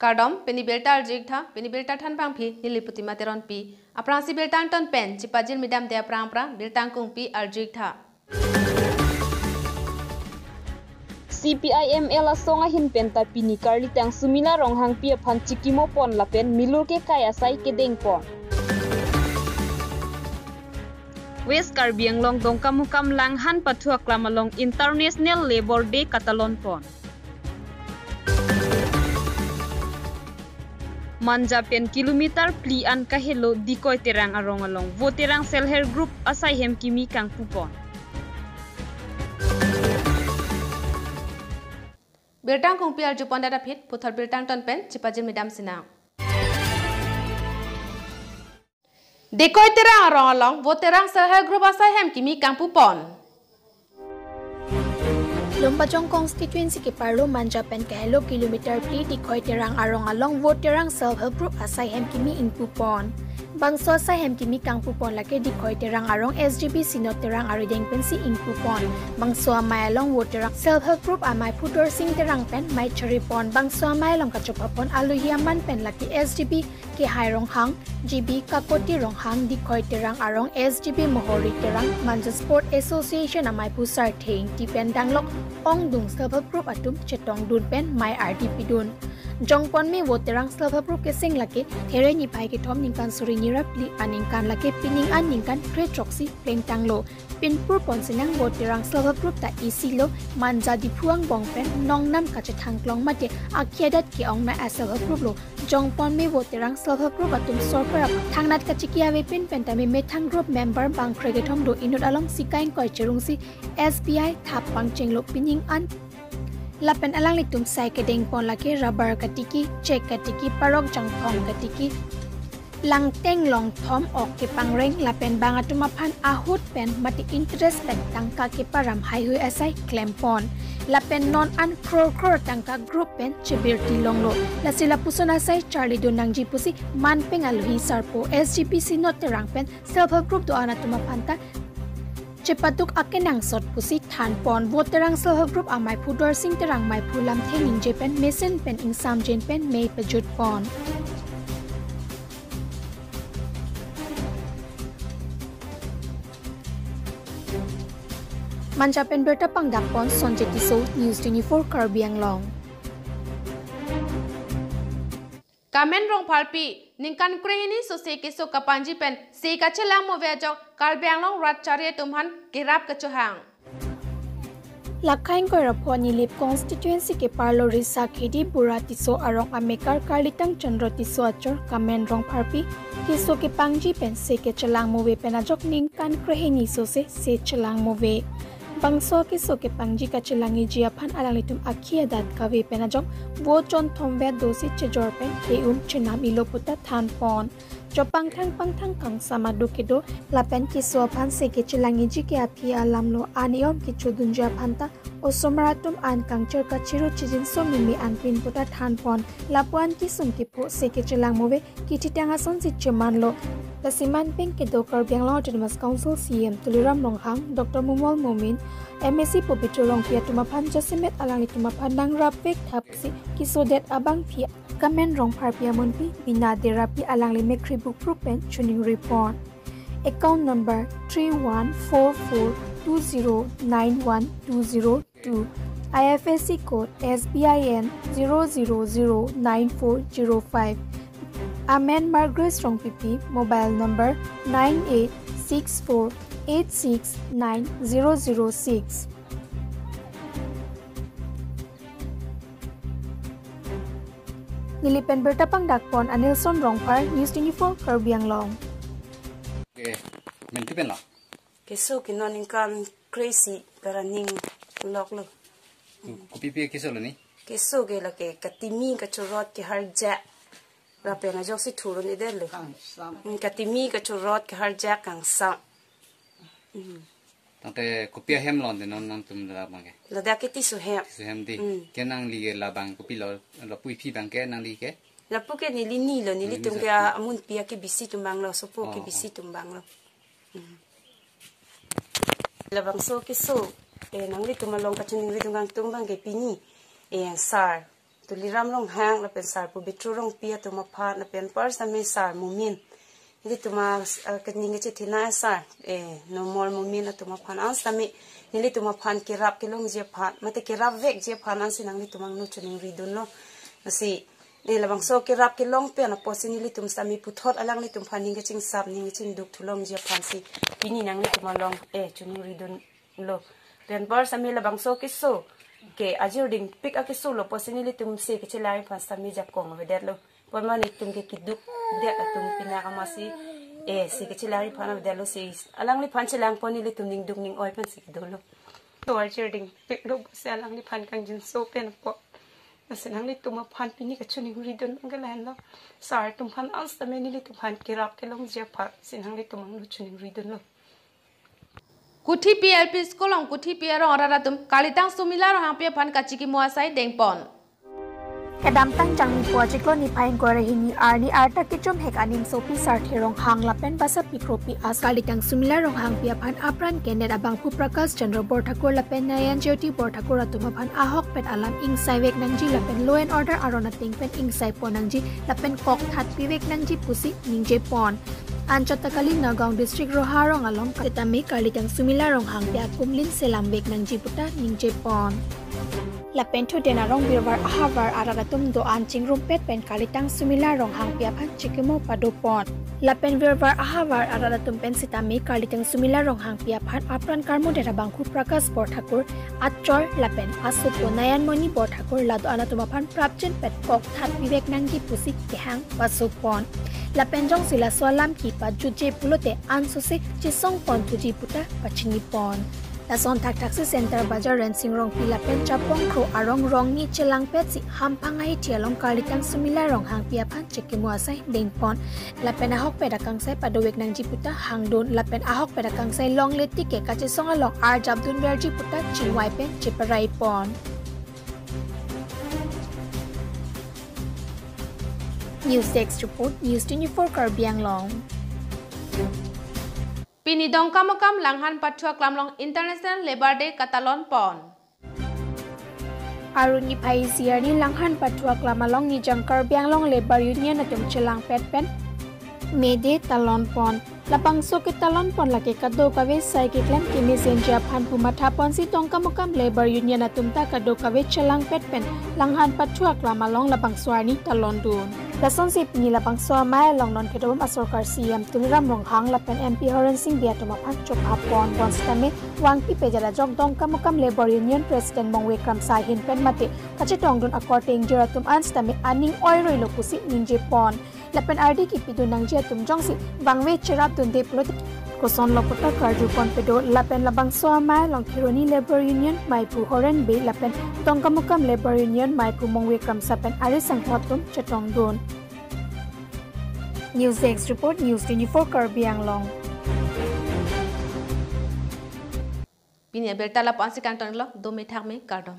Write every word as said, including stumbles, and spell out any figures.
Kardom, pini birta arju-ik tha, pini birta thanbangpi neli Putima Teronpi. Aphrangsi birta angton pen chipajirmi damde aphrang aphrang birta angkungpi arju-ik tha. C P I M L asong ahin penta pini Karlitang Sumila Ronghangpi aphan chikimo pon lapen milur kekai asai kedeng pon. West Karbi Anglong Dongkamukam Langhan pathu aklam along International Labour Day katalon pon. Manja pen kilometer phli an kahelo Dikoi Terang arong along Vo Terang Self Help Group asai hem kimi kangpu pon. Birta angkungpi arju pon dada phit, puthot birta angton pen chipajirmi dam sinang. Dikoi Terang arong along Vo Terang Self Help Group asai hem kimi kangpu pon. Lumbajong constituency keparlo Manja pen kahelo kilometer phli Dikoi Terang arong along Vo Terang Self Help Group asai hem kimi ingpu pon. Bangso asai hem kimi kangpu pon lake Dikoi Terang arong S G B Sinot Terang arideng pensi ingpu pon. Bangso amei along Vo Terang Self Help Group amei Pudor Sing Terang pen mei chari pon. Bangso amei along kachopha pon alohi aman pen lake S G B Kehai Ronghang, G B Kakoti Ronghang, Dikoi Terang arong S G B Mohori Terang, Manja Sport Association amei Pusar Theng, Tipen Danglok, Ongdung Self Help Group atum chetongdun pen mei ardi pidun. Jongponme Vo Terang Self Help Group keseng lake, There niphai kethom ningkan suri nira phli aningkan lake pining an ningkan kre throksi plengtanglo. Pinpur pon sinang Vo Terang Self Help Group ta isi lo, Manja Diphu angbong pen nongnam kachethang klong mate akhei adat ke-ongnei a Self Help Group lo. Jongponme Vo Terang Self Help Group atum sorkar aphan thangnat kachiki ave pin pen tame methang group member bang kre kethom do inut alongsi ka ingkoi cherungsi S B I thap pangchenglo pining an. Lapen alanglitum sai kedeng pon lake rubber katiki, chek katiki, parok jangthong katiki, langteng longthom ok kepangreng lapen bang atum aphan ahut pen mate interest pen tangka keparam haihui asai klem pon. Lapen non an crore crore tangka group pen chebirti longlo. Lasi lapuson asai charlidun nangji pusi manpeng alohi sarpo S G B Sinot Terang pen Self Help Group do-an atum aphan ta chepaduk akenangsot pusi than pon. Vo Terang Self Help Group amei Pudor Sing Terang mei phu lamthe ningje pen mesen pen ingsamjin pen mei pejut pon. Manja pen birta pangdak pon Sonjit Tisso, News twenty-four Karbi Anglong. Kamen Rongpharpi, ningkan krehini sose keso kapangji pen se kachelang move ajok Karbi Anglong rat chari atum aphan kerap kachohang. Lakha ingkoi ra pho Nilip constituency keparlo Risakhedi Bura Tisso arong amekar Karlitang Chandra Tisso achor Kamen Rongpharpi keso kepangji pen se kachelang move pen ajok ningkan krehini sose se chelang move. Bangso keso kepangji kachelangiji aphan alanglitum akhei adat kave pen ajok vo chonthom vet dosi chejor pen ke-um chenam ilo puta than pon. Chopangthang pangthang kangsam aduk kedo lapen keso aphan se kachelangiji ke aphi alam lo, an e-om kechodunji aphan ta osomar atum an kangchir kachiru chijinso mimi anpin puta than pon. Lapu-an kesung kepho se kachelang move kithitang asonsi chemanlo. Lasi manpeng kedo Karbi Anglong Autonomous Council C E M Tuliram Ronghang, Doctor Numal Momin, M A C Pobitro Rongpi atum aphan jasemet alanglitum aphan nangrap vek thapsi kesodet abangpi Kamen Rongpharpi amunpi bina derapi alangli mekhri bukpru pen choningri pon. Account number three one four four two zero nine one two zero two, I F S C code S B I N zero zero zero nine four zero five. Amen Margaret Rongpipi, mobile number nine eight six four eight six nine zero zero six. Nilip pen birta pangdak pon Anilson Rongphar, News twenty-four Karbi Anglong. Okay, men ti pen lo? Keso ke non ningkan krehini karaning lok lo. Ku-, kopi pi keso lo ni? Keso ke lake katimi kachorot keharjak. Lapen ajoksi thurun-edet lo. Kangsam. Hmm, katimi kachorot keharjak kangsam. Hmm. Tangte kopi ahem lo de non nangtum labang ke? Ladak ke Tisso hem. Tisso hem di. Hmm. Ke nangli ke labang kopi lo, lapu iphi abang ke nangli ke? Lapu ke neli ni lo, nelitum ke amunpi akebisi atum abang lo, sopo akebisi atum abang lo. Hmm. Labangso keso, eh, nanglitum along kachiningri atum kangtung abang ke pini, eh, sar. Tuliram Ronghang lapen sar Pabitra Rongpi atum aphan lapen par sami sar Momin. Nelitum a, eh, kening kachethenei sar, eh, Nomol Momin atum aphan an sami nelitum aphan kerap kelongji aphan, mate kerap vekji aphan ansi nanglitum angno choningridunlo. Lasi, eh, labangso kerap kelong pen apotsi nelitum sami puthot alanglitum aphan ning kachingsap, ning kachingduk thulongji aphansi pini nanglitum along, eh, choningridunlo. Pen par sami labangso keso ke ajir dingpik akeso lo apotsi nelitum si kechelang aphan sami jakong avedetlo. Pon ma nelitum ke keduk det atum pini amatsi, eh, si kechelang aphan avedetlo si alangliphan chelangpon nelitum ningduk ning-oi pensi kedolo. To ajir dingpiklo pusi alangliphan kangjinso pen apot. Lasi nanglitum aphan pini kachoningridun ke lahenlo. Sar atum aphan an sami nelitum aphan kerap kelongji aphansi nanglitum angno choningridunlo. Kuthi P L P School along Kuthi P arong arat atum Kalitang Sumila Ronghangpi aphan kachikimo asai dengpon. Kedamtang Jangmi pu achiklo niphai ingkoi ra hini arni arta kechomhek aning sopi Sarthe Ronghang lapen basapi kropi as Kalitang Sumila Ronghangpi aphan apran kenet abangphu Prakash Chandra Borthakur lapen Nayan Jyoti Borthakur atum aphan ahokpet alam ingsai vek nangji lapen law and order aron ateng pen ingsai pon nangji lapen kokthat pivek nangji pusi ningjepon. Anchot ta kali Nagaon district Roha arong along sitame Kalitang Sumila Ronghangpi akumlin selam vek nangji puta ningjepon. Lapen thuden arong birvar ahavar arat atum do-an chingrumpet pen Kalitang Sumila Ronghangpi aphan chikimo padopon. Lapen birvar ahavar arat atum pen sitame Kalitang Sumila Ronghangpi aphan apran karmodet abangphu Prakash Borthakur, achor lapen asopo Nayan Moni Borthakur la do-an atum aphan prapjin pet kokthat pivek nangji pusi kehang pasopon. Lapen jongsi laso alam kepajutje pulote ansose chesongpon thuji puta pachinipon. Lason thakthaksi Center Bazar Rensing Rongpi lapen Chapongkro arong rongni chelangpetsi Hamphang ahithi along Kalitang Sumila Ronghangpi aphan chikimo asai dengpon. Lapen ahokpet akangsai padovek nangji puta hangdun lapen ahokpet akangsai longle tik ke kachesong along arjapdun verji puta chingvai pen cheparaipon. News Desk Report, News twenty-four Karbi Anglong. Pini Dongkamukam Langhan Pathu Aklam along International Labour Day katalonpon. Arni phai isi arni Langhan Pathu Aklam along Nijang Karbi Anglong Labour Union atum chelangpet pen May Day talonpon. Labangso ketalonpon lake kadokave sai keklem kemesenji aphan pu mathaponsi Dongkamukam Labour Union atum ta kadokave chelangpet pen Langhan Pathu Aklam along labangso arni talondun. Lasonsi pini labangso amei along non kedobom asorkar C E M Tuliram Ronghang lapen M P Horensing Bey atum aphan chophapon. Bonsitame vangpi pejara jok Dongkamukam Labour Union President Mongve Kramsa ahin pen mate kachetongdun akorte ingjir atum an sitame aning oiroilo pusi ningjepon. Lapen ardi kepidun nangji atum jongsi vangve cherapdunde pulote kosonlo puta karjupon pedo. Lapen labangso amei along Kheroni Labour Union meiphu Horen Bey lapen Dongkamukam Labour Union meiphu Mongve Kramsa pen ari sangho atum chetongdun. News Desk Report, News twenty-four Karbi Anglong. Pini abirta lapu-ansi kangtonlo, dome thakme kardom.